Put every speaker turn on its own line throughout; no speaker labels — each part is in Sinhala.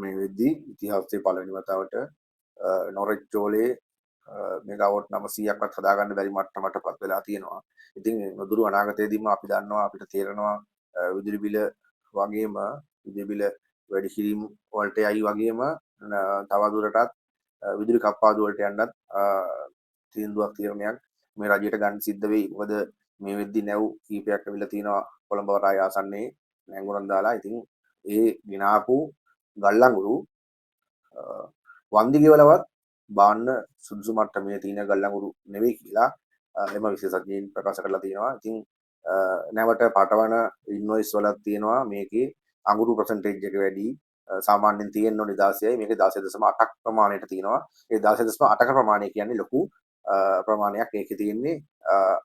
මේ වෙද්දී ඉතිහාසයේ පළවෙනි වතාවට නොරෙච්චෝලේ මෙගාවොට් 900ක්වත් හදාගන්න බැරි මට්ටමට පත් වෙලා තියෙනවා. ඉතින් නොදුරු අනාගතයේදීම අපි දන්නවා, අපිට තේරෙනවා විදුලි බිල වගේම විදුලි බිල වැඩි කිරීම වලට යයි වගේම තව දුරටත් විදුලි කප්පාදු වලට යන්නත් තීන්දුවක් තීරණයක් මේ රජයට ගන්න සිද්ධ වෙයි. මොකද මේ වෙද්දි නැව් කීපයක් ඇවිල්ලා තිනවා කොළඹ වරාය ආසන්නයේ නැංගුරන් දාලා. ඉතින් ඒ ගෙනාපු ගල්ලඟුරු වන්දි ගෙවලවත් බාන්න සුදුසු මට්ටමේ තියෙන ගල්ලඟුරු නෙවෙයි කියලා එම විශේෂඥයින් ප්‍රකාශ කරලා තියෙනවා. ඉතින් නැවට පටවන ඉන්වොයිස් වලක් තියෙනවා මේකේ අඟුරු පර්සන්ටේජ් එක වැඩි. සාමාන්‍යයෙන් තියෙන්න ඕනේ 16යි, මේකේ 16.8ක් ප්‍රමාණයට තියෙනවා. ඒ 16.8ක ප්‍රමාණය කියන්නේ ලොකු ප්‍රමාණයක්. ඒකේ තියෙන්නේ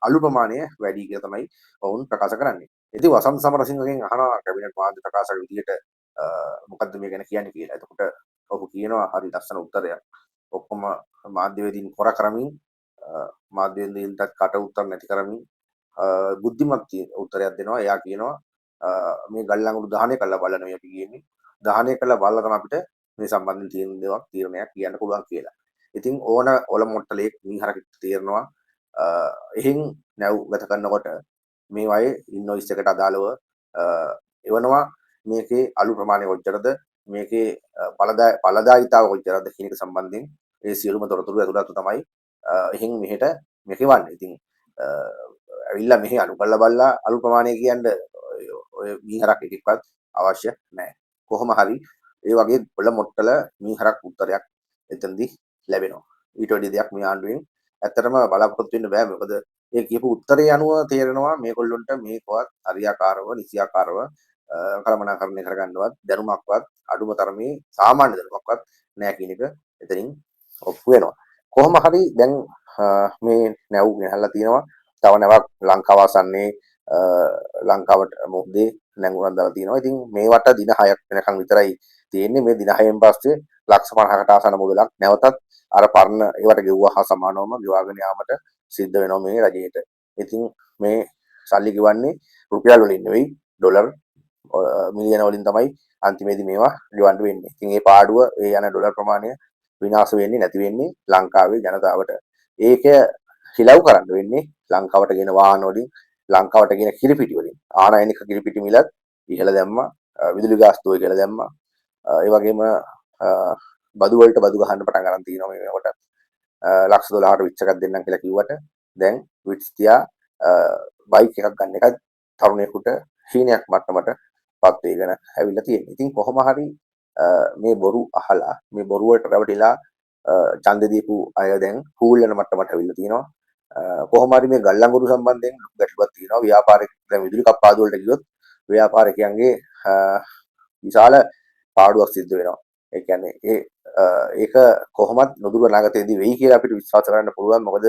අලු ප්‍රමාණය වැඩි කියලා තමයි ඔවුන් ප්‍රකාශ කරන්නේ. ඉතින් වසන්ත සමරසිංහගෙන් අහනවා කැබිනට් මාධ්‍ය ප්‍රකාශක විදියට මොකද්ද මේ ගැන කියන්නේ කියලා. එතකොට ඔහු කියනවා හරි ලස්සන උත්තරයක්. ඔක්කොම මාධ්‍යවේදීන් කොර කරමින්, මාධ්‍යවේදීන්ටත් කට උත්තර නැති කරමින් බුද්ධිමත් උත්තරයක් දෙනවා. එයා කියනවා මේ ගල් අඟුරු දහනය කරලා බලලා නෙවෙයි අපි කියන්නේ. දහනය කරලා බලලා තමයි අපිට මේ සම්බන්ධයෙන් තියෙන දේවල් තීරණයක් කියන්න පුළුවන් කියලා. ඉතින් ඕන ඔල මොට්ටලෙක් මීහරකෙක් තේරෙනවා එහෙන් නැව් ගත කරනකොට මේ වයේ ඉන්වොයිස් එකට අදාළව එවනවා මේකේ අලු ප්‍රමාණය කොච්චරද, මේකේ ඵලදායීතාව කොච්චරද කියන එක සම්බන්ධයෙන් ඒ සියලුම තොරතුරු ඇතුළත් තමයි එහෙන් මෙහෙට මේක එවන්නේ. ඉතින් ඇවිල්ලා මෙහෙ අලු කරලා බලලා අලු ප්‍රමාණය කියන්න ඔය මීහරක් එකෙක්වත් අවශ්‍ය නැහැ. කොහොම හරි ඒ වගේ ඔල මොට්ටල මීහරක් උත්තරයක් එතනදී ලැබෙනවා. ඊට වැඩි දෙයක් මේ ආණ්ඩුවෙන් ඇත්තටම බලාපොරොත්තු වෙන්න බෑ. මොකද ඒ කියපු උත්තරේ අනුව තේරෙනවා මේගොල්ලොන්ට මේකවත් හරියාකාරව නිසියාකාරව කළමනාකරණය කරගන්නවත් දැනුමක්වත් අඩුම තරමේ සාමාන්‍ය දැනුමක්වත් නෑ කියන එක එතනින් ඔප්පු වෙනවා. කොහොම හරි දැන් මේ නැව් ගෙනහල්ලා තියෙනවා. තව නැවක් ලංකාව ආසන්නයේ ලංකාවට මුහුදේ නැංගුරන් දාලා තියෙනවා. ඉතින් මේවට දින 6ක් වෙනකන් විතරයි තියෙන්නේ. මේ දින 6න් පස්සේ ලක්ෂ 50කට ආසන්න මුදලක් නැවතත් අර පරණ ඒවට ගෙව්වා හා සමානවම ගෙවාගෙන යාමට සිද්ධ වෙනවා මේ රජයට. ඉතින් මේ සල්ලි ගෙවන්නේ රුපියල් වලින් නෙවෙයි, ඩොලර් මිලියන වලින් තමයි අන්තිමේදී මේවා ගෙවන්න වෙන්නේ. ඉතින් ඒ පාඩුව, ඒ යන ඩොලර් ප්‍රමාණය විනාශ වෙන්නේ නැති වෙන්නේ ලංකාවේ ජනතාවට. ඒක හිලව් කරන්න වෙන්නේ ලංකාවට ගෙන වාහන වලින්, ලංකාවට ගෙන කිරිපිටි වලින්. ආනයනික කිරිපිටි මිලත් ඉහළ දැම්මා, විදුලි ගාස්තුව ඉහළ දැම්මා. ඒ වගේම බදු වලට බදු ගහන්න පටන් ගන්න තියෙනවා මේ වෙනකොට. ලක්ෂ 12කට විච් එකක් දෙන්නම් කියලා කිව්වට දැන් විච් තියා බයික් එකක් ගන්න එකත් තරුණයෙකුට හීනයක් මට්ටමට පත් වෙගෙන ඇවිල්ලා තියෙනවා. ඉතින් කොහොම හරි මේ බොරු අහලා මේ බොරු වලට රැවටිලා ඡන්දෙ දීපු අය දැන් කූල් වෙන මට්ටමට ඇවිල්ලා තියෙනවා. කොහොම හරි මේ ගල්ලංගුරු සම්බන්ධයෙන් ලොකු ගැටලුවක් තියෙනවා. ව්‍යාපාරික දැන් විදුලි කප්පාදු වලට ගියොත් ව්‍යාපාරිකයන්ගේ විශාල පාඩුවක් සිද්ධ වෙනවා. ඒ කියන්නේ ඒක කොහොමත් නොදුරු අනාගතයේදී වෙයි කියලා අපිට විශ්වාස කරන්න පුළුවන්. මොකද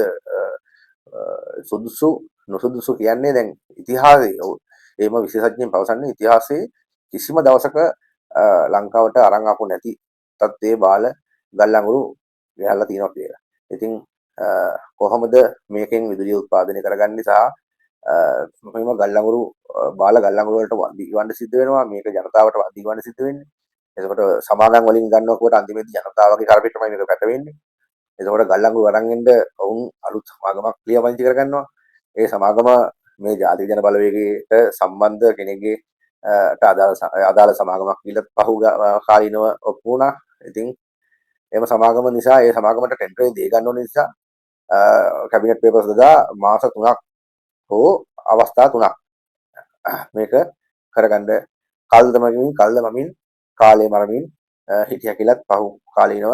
සුදුසු නොසුදුසු කියන්නේ දැන් ඉතිහාසයේ, ඔව් එහෙම විශේෂඥයින් පවසන්නේ ඉතිහාසයේ කිසිම දවසක ලංකාවට අරන් ආපු නැති තත්ත්වයේ බාල ගල් අඟුරු ගෙනල්ලා තියෙනවා කියලා. ඉතින් කොහොමද මේකෙන් විදුලිය උත්පාදනය කරගන්නේ සහ මෙහෙම ගල් අඟුරු බාල ගල් අඟුරු වලට වන්දි ගෙවන්න සිද්ධ වෙනවා. මේක ජනතාවට වන්දි ගෙවන්න සිද්ධ වෙන්නේ. එතකොට සමාගම් වලින් ගන්නකොට අන්තිමේදී ජනතාවගේ කරපිටමයි මේක පැටවෙන්නේ. එතකොට ගල් අඟුරු අරන් එන්න ඔවුන් අලුත් සමාගමක් ලියාපදිංචි කරගන්නවා. ඒ සමාගම මේ ජාතික ජන බලවේගයට සම්බන්ධ කෙනෙක්ගේ ට අදාළ සමාගමක් කියලා පහු කාලීනව ඔප්පු වුණා. ඉතින් එම සමාගම නිසා ඒ සමාගමට ටෙන්ඩරේ දේ ගන්න ඕන නිසා කැබිනට් පේපර්ස් දදා මාස 3ක් හෝ අවස්ථා 3ක් මේක කරගන්න කල් දමමින් කල් දමමින් කාලය මරමින් හිටියා කියලත් පහු කාලීනව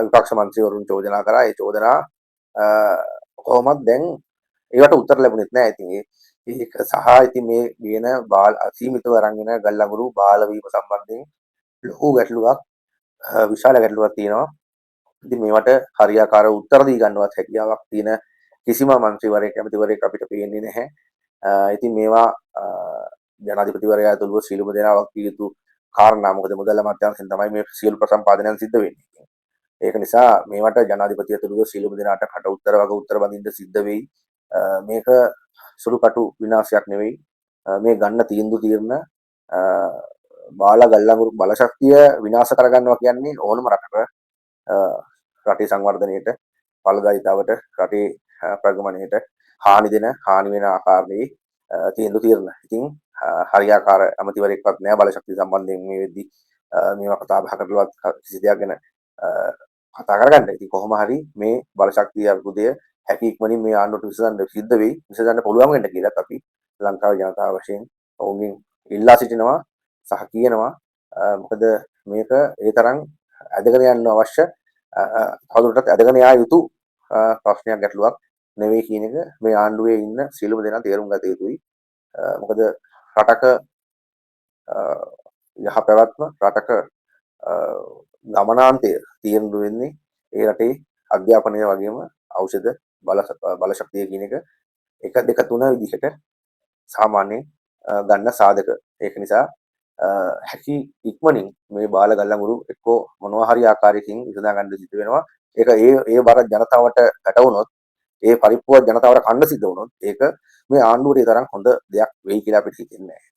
විපක්ෂ මන්ත්‍රීවරුන් චෝදනා කරා. ඒ චෝදනා කොහොමත් දැන් ඒවට උත්තර ලැබුණෙත් නෑ. ඉතින් ඒක සහ ඉතින් මේ ගේන බාල අසීමිතව අරන් එන ගල් අඟුරු බාල වීම සම්බන්ධයෙන් ලොකු ගැටලුවක්, විශාල ගැටලුවක් තියෙනවා. ඉතින් මේවට හරියාකාර උත්තර දී ගන්නවත් හැකියාවක් තියෙන කිසිම මන්ත්‍රීවරයෙක් ඇමතිවරයෙක් අපිට පේන්නේ නැහැ. ඉතින් මේවා ජනාධිපතිවරයා ඇතුළුව සියලුම දෙනා වගකිය යුතු කාරණා. මොකද මුදල් අමාත්‍යාංශයෙන් තමයි මේ සියලු ප්‍රසම්පාදනයන් සිද්ධ වෙන්නේ. ඒක නිසා මේවට ජනාධිපති ඇතුළුව සියලුම දෙනාට කට උත්තර වග උත්තර බඳින්න සිද්ධ වෙයි. මේක සුළු කටු විනාශයක් නෙවෙයි. මේ ගන්න තීන්දුව තීරණ බාල ගල්අඟුරු බලශක්තිය විනාශ කරගන්නවා කියන්නේ ඕනම රටක රටේ සංවර්ධනයට, ඵලදායීතාවට, රටේ ප්‍රගමනයට හානි දෙන, හානි වෙන ආකාරයේ තීන්දුව තීරණ. ඉතින් හරියාකාර ඇමතිවරයෙක්වත් නෑ බලශක්තිය සම්බන්ධයෙන් මේ වෙද්දි මේවා කතා බහ කරලවත් කිසි දෙයක් ගැන කතා කරගන්න. ඉතින් කොහොම හරි මේ බලශක්තිය අර්බුදය හැකි ඉක්මනින් මේ ආණ්ඩුවට විසඳන්න සිද්ධ වෙයි. විසඳන්න පුළුවන් වෙන්න කියලාත් අපි ලංකාවේ ජනතාව වශයෙන් ඔවුන්ගෙන් ඉල්ලා සිටිනවා සහ කියනවා. මොකද මේක ඒ තරම් ඇදගෙන යන්න අවශ්‍ය, තවදුරටත් ඇදගෙන යා යුතු ප්‍රශ්නයක්, ගැටලුවක් නෙවෙයි කියන එක මේ ආණ්ඩුවේ ඉන්න සියලුම දෙනා තේරුම් ගත යුතුයි. මොකද රටක යහ පැවැත්ම, රටක ගමනාන්තය තීරණය වෙන්නේ ඒ රටේ අධ්‍යාපනය වගේම ඖෂධ බලශක්තිය කියන එක 1, 2, 3 විදිහට සාමාන්‍යයෙන් ගන්න සාධක. ඒක නිසා හැකි ඉක්මනින් මේ බාල ගල්අඟුරු එක්කෝ මොනවා හරි ආකාරයකින් විසඳා ගන්න සිද්ධ වෙනවා. ඒක ඒ ඒ බර ජනතාවට වැටවුනොත්, ඒ පරිප්පුවක් ජනතාවට කන්න සිද්ධ වුණොත්, ඒක මේ ආණ්ඩුවට ඒ තරම් හොඳ දෙයක් වෙයි කියලා අපිට හිතෙන්නේ නැහැ.